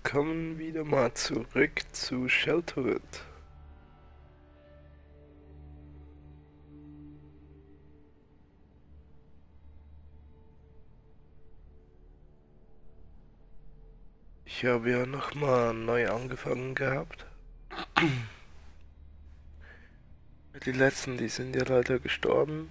willkommen wieder mal zurück zu Shelterit. Ich habe ja nochmal neu angefangen gehabt. Die letzten, die sind ja leider gestorben.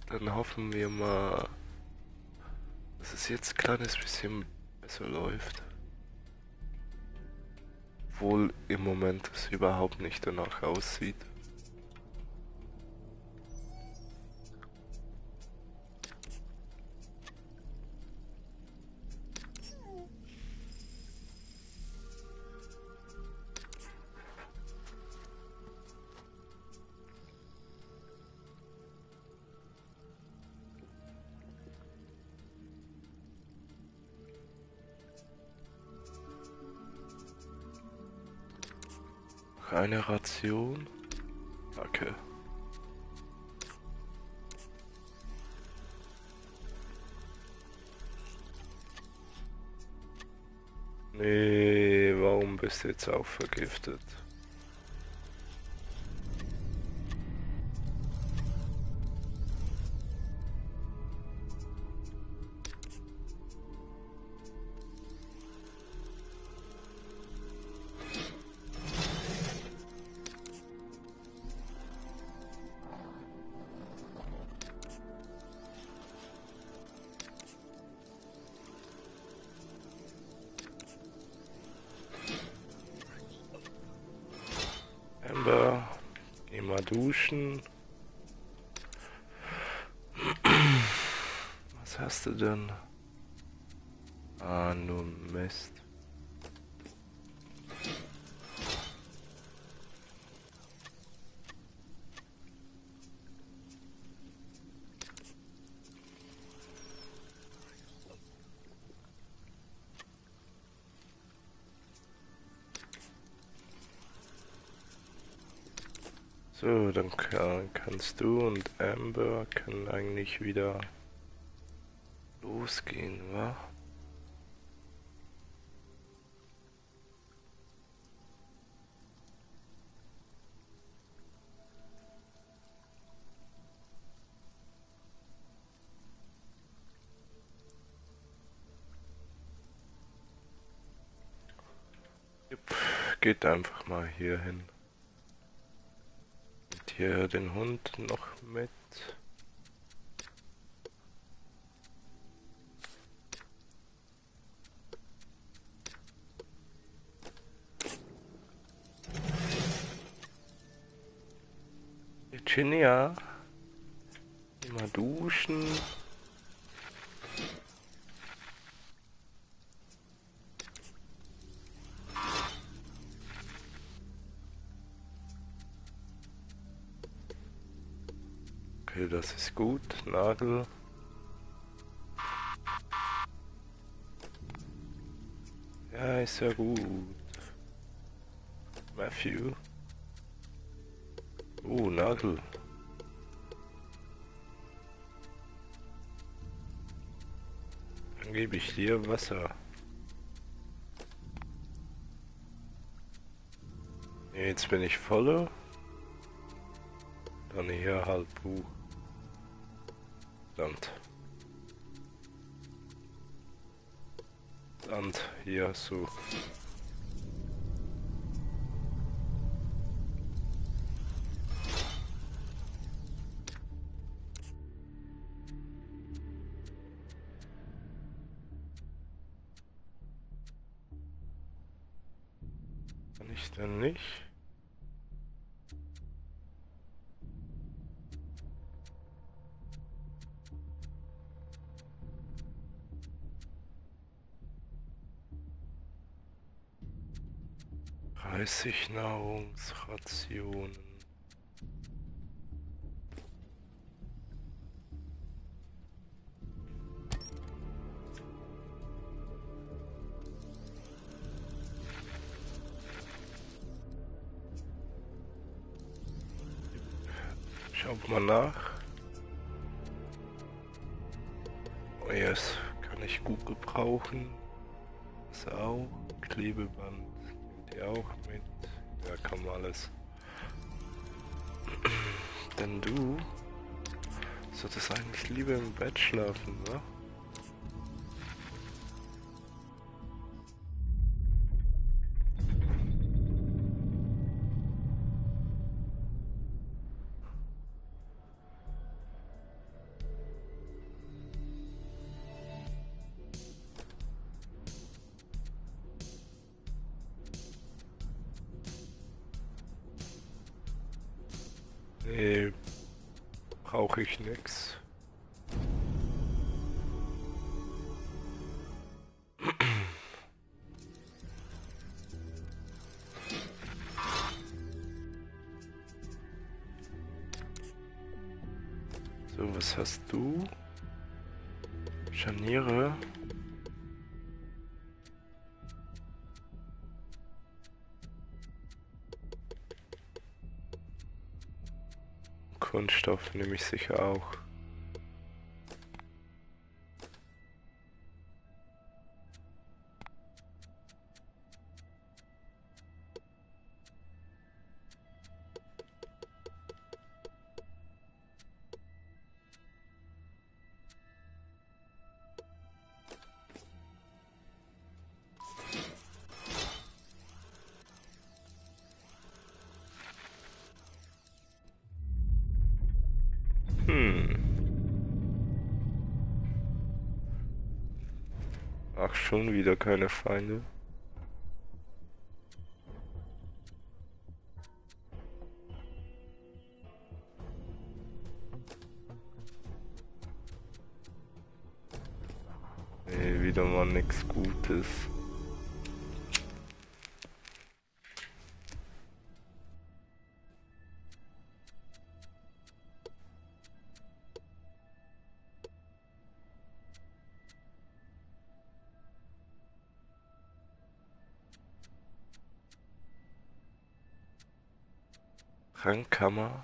Dann hoffen wir mal, dass es jetzt ein kleines bisschen besser läuft. Obwohl im Moment es überhaupt nicht danach aussieht. Noch eine Ration. Danke. Nee, warum bist du jetzt auch vergiftet? Amber, geh mal duschen. Was hast du denn? Ah, nur Mist. So, dann kannst du und Amber können eigentlich wieder losgehen, wa? Jupp, geht einfach mal hier hin. Und hier den Hund noch mit. Virginia, geh mal duschen. Okay, das ist gut. Nagel. Ja, ist ja gut. Matthew. Nagel. Dann gebe ich dir Wasser. Nee, jetzt bin ich voller. Dann hier halt Buch. Und hier so. Kann ich denn nicht? Dreißig Nahrungsrationen. Schaut mal nach. Oh yes, kann ich gut gebrauchen. Das auch. Klebeband nimmt ihr auch mit. Ja, kann man alles. Denn du solltest eigentlich lieber im Bett schlafen, wa? Nee, brauche ich nix. So, was hast du? Scharniere. Kunststoff nehme ich sicher auch. Ach, schon wieder keine Feinde. Nee, wieder mal nichts Gutes. Rangkammer.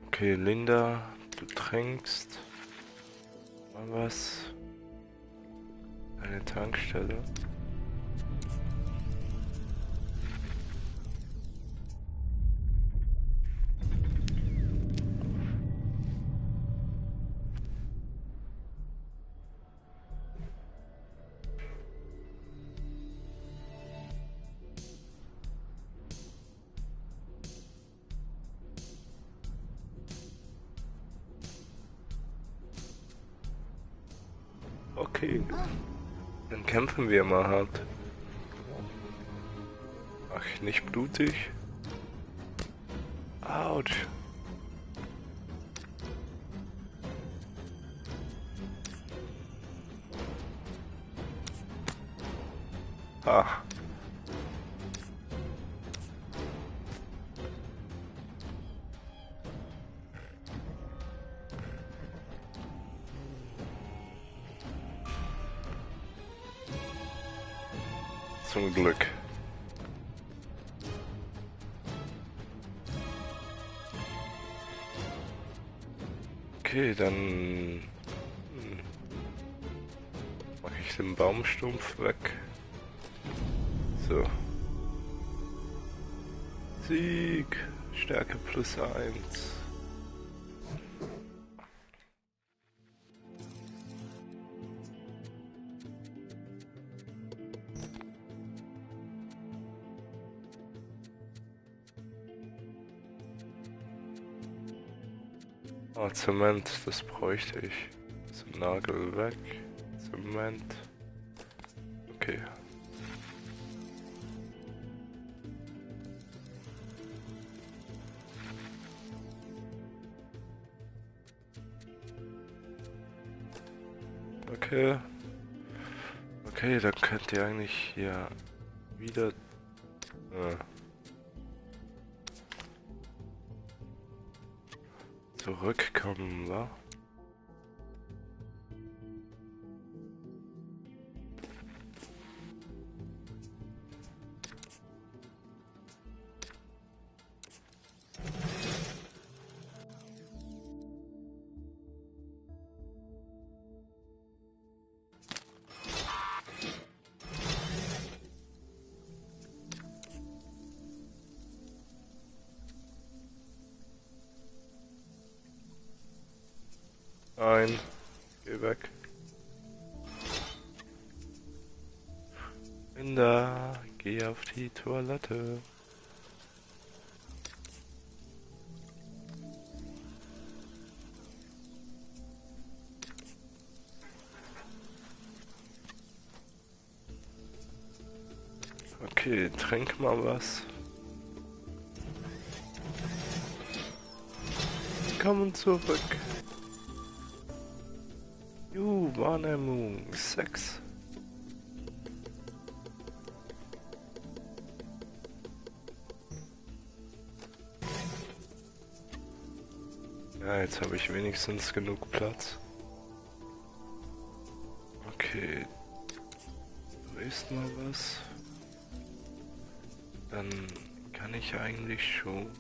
Okay, Linda, du trinkst mal was. Eine Tankstelle. Okay, dann kämpfen wir mal hart. Ach, nicht blutig. Autsch. Ah. Zum Glück. Okay, dann mache ich den Baumstumpf weg. So. Sieg. Stärke +1. Ah, Zement, das bräuchte ich. Zum Nagel weg. Zement. Okay. Okay. Okay, dann könnt ihr eigentlich hier wieder... zurückkommen, wa? Nein, geh weg. Linda, geh auf die Toilette. Okay, trink mal was. Komm zurück. Wahrnehmung 6. Ja, jetzt habe ich wenigstens genug Platz. Okay, du isst mal was. Dann kann ich eigentlich schon.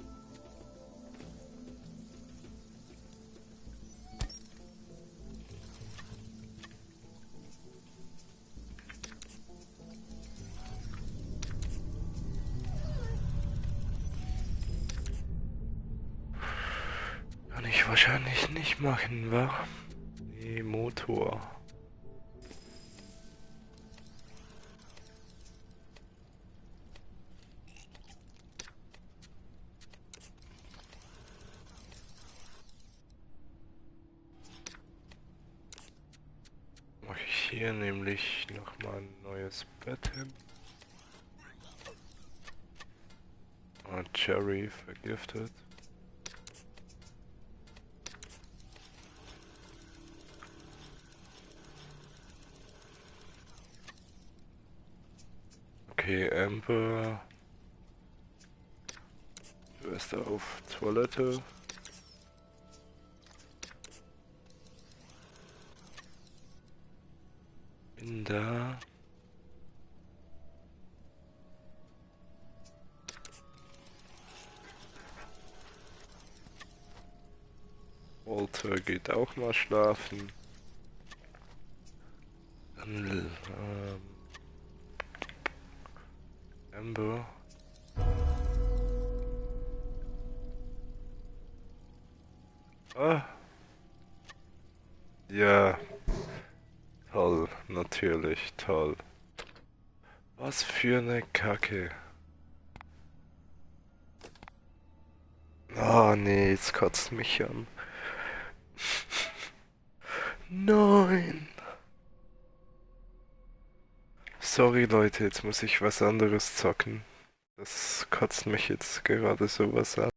Kann ich wahrscheinlich nicht machen, wa? Nee, Motor. Mache ich hier nämlich nochmal ein neues Bett hin. Ah, Cherry vergiftet. Okay, Amber. Du bist auf Toilette. Bin da. Walter geht auch mal schlafen. Dann, Amber. Ah. Ja. Toll, natürlich, toll. Was für eine Kacke. Oh nee, jetzt kotzt mich an. Nein. Sorry Leute, jetzt muss ich was anderes zocken. Das kotzt mich jetzt gerade sowas an.